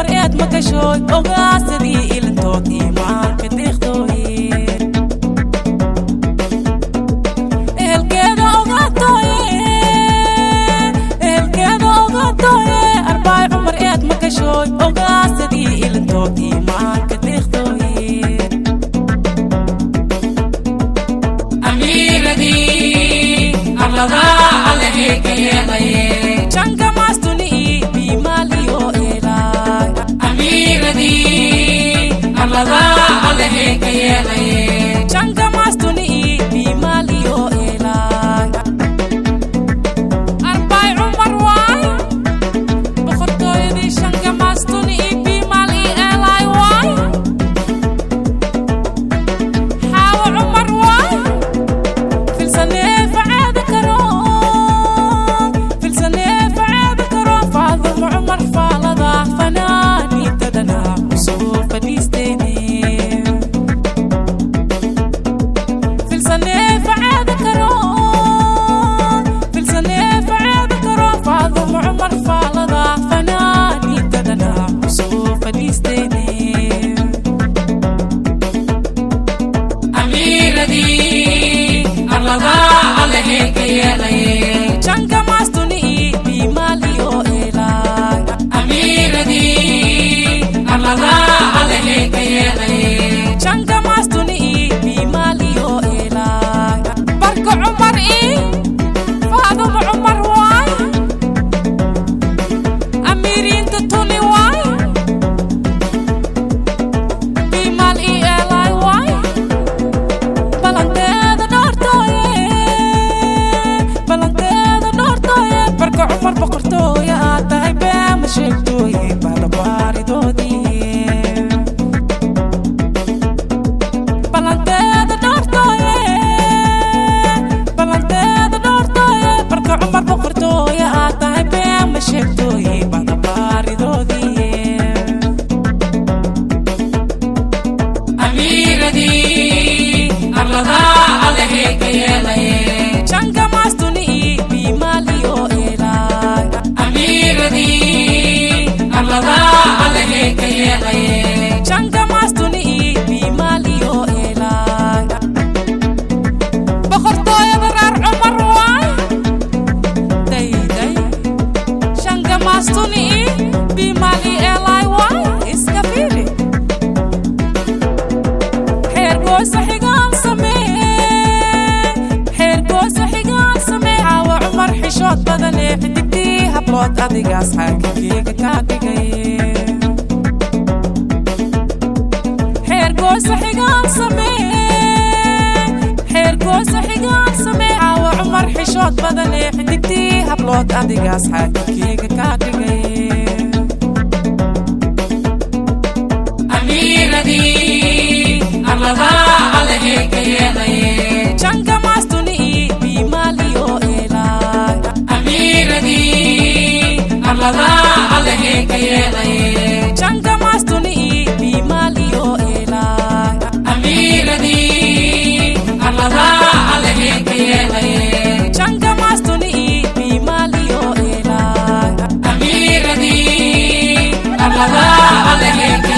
Cumar eed makashooy ogaasadii ilintood iimaanka deeqdooye ehelkeeda ogaatooye ehelkeeda ogaatooye arbaay Cumar eed makashooy ogaasadii ilintood iimaanka deeqdooye Amiiradii arladaa Allahe ka yeelaye. Jangamaastuni biimaaliyo eelaay. Amiiradii arladaa Allahe ka yeelaye. Jangamaastuni biimaaliyo eelaay arbaay Cumar waay boqortooyadii shangamaastuni biimaal i eelaay waay xaawo Cumar waay filsanee facaada karo filsanee facaada karo Faadumo Cumar faalada fanaaniintadana usoo fadhiisteene filsanee facaada karo filsanee facaada karo Faadumo Cumar faalada fanaaniintadana usoo fadhiisteene. Amiiradii arladaa Allahe ka yeelaye. Jangamaastuni biimaaliyo eelaay. Amiiradii arladaa Allahe ka yeelaye. Jangamaastuni biimaaliyo eelaay barka Cumar i Faadumo Cumar waay amiiriinta tuni waay biimaal i eelaay waay balanteeda dhoortooye balanteeda dhoortooye barka Cumar boqortooye aad tahay beema sheegtooye balabaaridoodii balanteeda dhoortooye balanteeda dhoortooye barka Cumar boqortooye aad tahay beema sheegtooye balabaaridoodii. Amiiradii arladaa Allahe ka yeelaye. Jangamaastuni biimaaliyo eelaay. Amiiradii arladaa Allahe ka yeelaye. Jangamaastuni biimaaliyo eelaay boqortooyada reer Cumar waay dayday shangamaastuni biimaali eelaay waay iska fiiri xeergoosa xigaan samee xeergoosa xigaan samee caawa Cumar xishood badanee xidigtii hablood adigaas xaakinkeyga kaa dhigay xeergoosa xigaan samee xeergoosa xigaan samee caawa Cumar xishood badanee xidigtii hablood adigaas xaakinkeyga kaa dhigay. Amiiradii arladaa Allahe ka yeelaye. Jangamaastuni biimaaliyo eelaay. Amiiradii arladaa Allahe ka yeelaye. Jangamaastuni biimaaliyo eelaay. Amiiradii arladaa Allahe ka yeelaye. Jangamaastuni biimaaliyo eelaay. Amiiradii arladaa Allahe ka